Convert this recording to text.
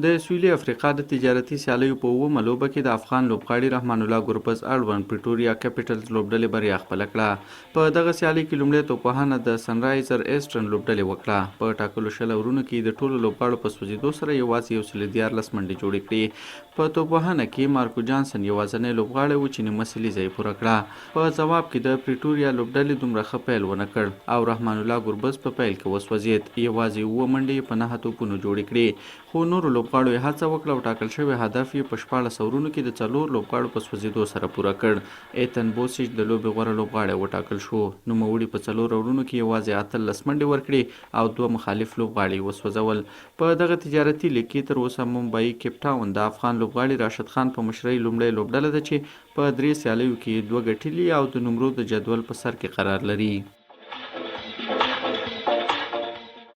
د سویلي افریقا د تجارتي سیالیو په اوومه لوبه کې د افغان لوبغاړي رحمان الله ګربز اړوند پریټوریا کپیټلز لوبډلې بریا خپله کړه. په دغه سیالۍ کې لومړی توپوهنه د سنرایزر ایسټرن لوبډلې وکړه. په ټاکلو 20 اورونو کې د ټولو لوبغاړو په سوځېدو سره یوازې یو سل 13 منډې جوړې کړې. په توپوهنه کې مارکو جانسن یوازنی لوبغاړی و چې نیمه سلیزه یې پوره کړه. په ځواب کې د پریټوریا لوبډلې دومره ښه پیل ونه کړ او رحمان الله ګربز په پیل کې وسوځېد، یوازې اووه منډې یې په نهه توپونو جوړې کړې، خو نورو لوبغاړو یې هڅه وکړه او ټاکل شوی هدف یې په 16 اورونو کې د څلور لوبغاړو په سوځېدو سره پوره کړ. ایتن بوسیچ د لوبې غوره لوبغاړی وټاکل شو. نوموړي په څلور اورونو کې یوازې 18 منډې ورکړې او دوه مخالف لوبغاړي یې وسوځول. په دغه تجارتي لیګ کې تر اوسه ممبای کیپ ټاون د افغان لوبغاړي راشد خان په مشرۍ لومړۍ لوبډله ده چې په درې سیالیو کې یې دوه ګټلي او د نومرو د جدول په سر کې قرار لري.